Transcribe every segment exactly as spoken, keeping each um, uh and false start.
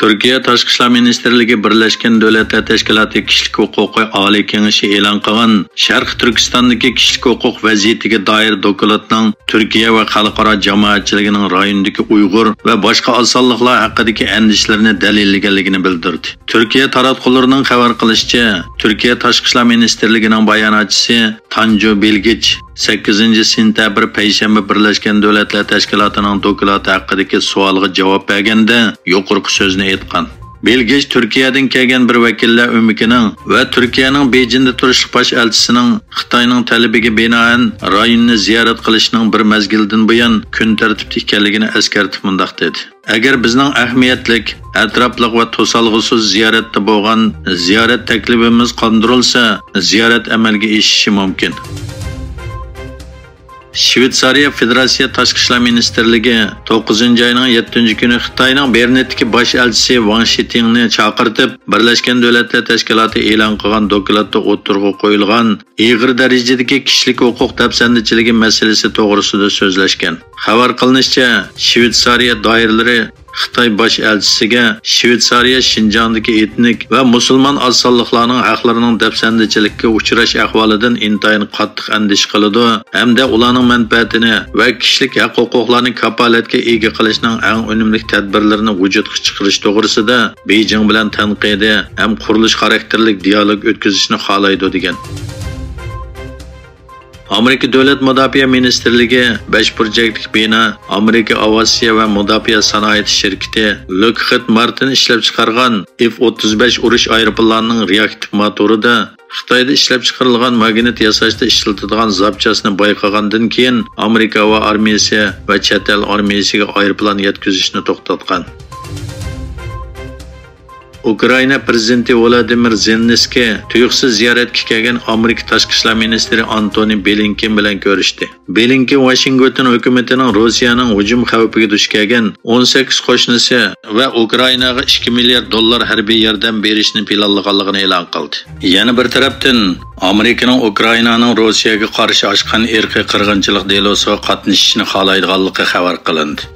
تۈركىيە تاشقى ئىشلار مىنىستىرلىكى بىرلەشكەن دۆلەتلەر تەشكىلاتى كىشىلىك ھوقۇقى ئالىي كېڭىشى ئېلان قىلغان شەرقىي تۈركىستاندىكى كىشىلىك ھوقۇق ۋەزىيىتىگە دائىر دوكلاتنىڭ تۈركىيە ۋە خەلقئارا جامائەتچىلىكىنىڭ رايوندىكى ئۇيغۇر ۋە باشقا ئاز سانلىقلار ھەققىدىكى ئەندىشىلىرىنى دەلىللىگەنلىكىنى بىلدۈردى. تۈركىيە تاراتقۇلىرىنىڭ خەۋەر قىلىشىچە، تۈركىيە تاشقى ئىشلار مىنىستىرلىكىنىڭ باياناتچىسى تانجۇ بىلگىچ سەككىزىنچى سېنتەبىر پەيشەنبە بىرلەشكەن دۆلەتلەر تەشكىلاتىنىڭ دوكلاتى ھەققىدىكى سوئالغا جاۋاب بەرگەندە يۇقىرىقى سۆزنى ئېيتقان. بىلگىچ تۈركىيەدىن كەلگەن بىر ۋەكىللەر ئۆمىكىنىڭ ۋە تۈركىيەنىڭ بېيجىڭدا تۇرۇشلۇق باش ئەلچىسىنىڭ خىتاينىڭ تەلىپىگە بىنائەن رايوننى زىيارەت قىلىشىنىڭ بىر مەزگىلدىن بۇيان كۈن تەرتىپتە ئىكەنلىكىنى ئەسكەرتىپ مۇنداق دېدى: «ئەگەر بىزنىڭ ئەھمىيەتلىك، ئەتراپلىق ۋە توسالغۇسىز زىيارەتتە بولغان زىيارەت تەكلىپىمىز قاندۇرۇلسا، زىيارەت ئەمەلگە ئېشىشى مۇمكىن.» شۋېتسارىيە فېدېراتسىيە تاشقى ئىشلار مىنىستىرلىكى توققۇزىنچى ئاينىڭ يەتتىنچى كۈنى خىتاينىڭ بېرنېتتىكى باش ئەلچىسى ۋاڭ شىتىڭنى چاقىرتىپ، بىرلەشكەن دۆلەتلەر تەشكىلاتى ئېلان قىلغان دوكلاتتا ئوتتۇرىغا قويۇلغان ئېغىر دەرىجىدىكى كىشىلىك ھوقۇق دەپسەندىچىلىكى مەسىلىسى توغرىسىدا سۆزلەشكەن. خەۋەر قىلىنىشىچە، شۋېتسارىيە دائىرىلىرى خىتاي باش ئەلچىسىگە شۋېتسارىيە شىنجاڭدىكى ئېتنىك ۋە مۇسۇلمان ئاز سانلىقلارنىڭ ھەقلىرىنىڭ دەپسەندىچىلىككە ئۇچراش ئەھۋالىدىن ئىنتايىن قاتتىق ئەندىشە قىلىدۇ ھەمدە ئۇلارنىڭ مەنپەئەتىنى ۋە كىشىلىك ھەق-ھوقۇقلارنى كاپالەتكە ئىگە قىلىشنىڭ ئەڭ ئۈنۈملۈك تەدبىرلىرىنى ۋۇجۇدقا چىقىرىش توغرىسىدا بېيجىڭ بىلەن تەنقىدىي ھەم قۇرۇلۇش خاراكتېرلىك دىئالوگ ئۆتكۈزۈشنى خالايدۇ، دېگەن. ئامېرىكا دۆلەت مۇداپىئە مىنىستىرلىكى بەش بۇرجەكلىك بىنا ئامېرىكا ئاۋىئاتسىيە ۋە مۇداپىئە سانائىتى شىركىتى لوكخىد مارتىن ئىشلەپچىقارغان ئېف ئوتتۇز بەش ئۇرۇش ئايروپىلانىنىڭ رېئاكتىپ موتورىدا خىتايدا ئىشلەپچىقىرىلغان ماگنىت ياساشتا ئىشلىتىدىغان زاپچاسنى بايقىغاندىن كېيىن، ئامېرىكا ھاۋا ئارمىيىسى ۋە چەت ئەل ئارمىيىسىگە ئايروپىلان يەتكۈزۈشنى توختاتقان. ئۇكرائىنا پىرېزىدېنتى ۋولودىمىر زېلېنسكىي تۇيۇقسىز زىيارەتكە كەلگەن ئامېرىكا تاشقى ئىشلار مىنىستىرى ئانتونى بلىنكېن بىلەن كۆرۈشتى. بلىنكېن ۋاشىنگتون ھۆكۈمىتىنىڭ روسىيەنىڭ ھۇجۇم خەۋپىگە دۇچ كەلگەن ئون سەككىز قوشنىسى ۋە ئۇكرائىناغا ئىككى مىليارد دوللار ھەربىي ياردەم بېرىشنى پىلانلىغانلىقىنى ئېلان قىلدى. يەنە بىر تەرەپتىن، ئامېرىكىنىڭ ئۇكرائىنانىڭ روسىيەگە قارشى ئاچقان ئىرقىي قىرغىنچىلىق دېلوسىغا قاتنىشىشىنى خالايدىغانلىقى خەۋەر قىلىندى.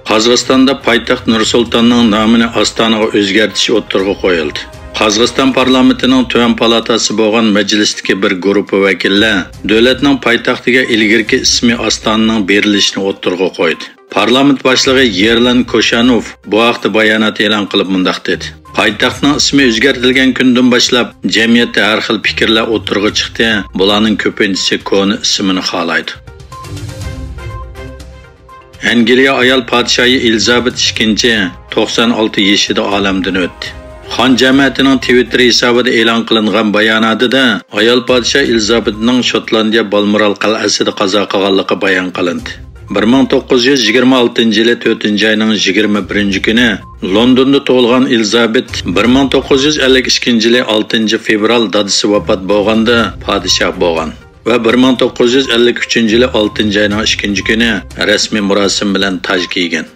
قازاقىستاندا پايتەخت نۇر سۇلتاننىڭ نامىنى ئاستانىغا ئۆزگەرتىش ئوتتۇرىغا قويۇلدى. قازاقىستان پارلامېنتىنىڭ تۆۋەن پالاتاسى بولغان مەجلىستىكى بىر گۇرۇپپا ۋەكىللەر دۆلەتنىڭ پايتەختىگە ئىلگىرىكى ئىسمى ئاستانىنىڭ بېرىلىشىنى ئوتتۇرىغا قويدى. پارلامېنت باشلىقى يېرلان كوشانوف بۇ ھەقتە بايانات ئېلان قىلىپ مۇنداق دېدى: «پايتەختنىڭ ئىسمى ئۆزگەرتىلگەن كۈندىن باشلاپ جەمئىيەتتە ھەر خىل پىكىرلەر ئوتتۇرىغا چىقتى، بۇلارنىڭ كۆپىنچىسى كونا ئىسمىنى خالايدۇ.» ئەنگلىيە ئايال پادىشاھى ئېلىزابېت ئىككىنچى توقسان ئالتە يېشىدا ئالەمدىن ئۆتتى. خان جەمەتىنىڭ تىۋىتتېر ھېسابىدا ئېلان قىلىنغان باياناتىدا ئايال پادىشاھ ئېلىزابېتنىڭ شوتلاندىيە بالمورال قەلئەسىدە قازا قىلغانلىقى بايان قىلىندى. بىر مىڭ توققۇز يۈز يىگىرمە ئالتىنچى يىلى تۆتىنچى ئاينىڭ يىگىرمە بىرىنچى كۈنى لوندوندا تۇغۇلغان ئېلىزابېت بىر مىڭ توققۇز يۈز ئەللىك ئىككىنچى يىلى ئالتىنچى فېۋرال دادىسى ۋاپات بولغاندا پادىشاھ بولغان. ۋە بىر مىڭ توققۇز يۈز ئەللىك ئۈچىنچى يىلى ئالتىنچى ئاينىڭ ئىككىنچى كۈنى رەسمىي مۇراسىم بىلەن تاج كىيگەن.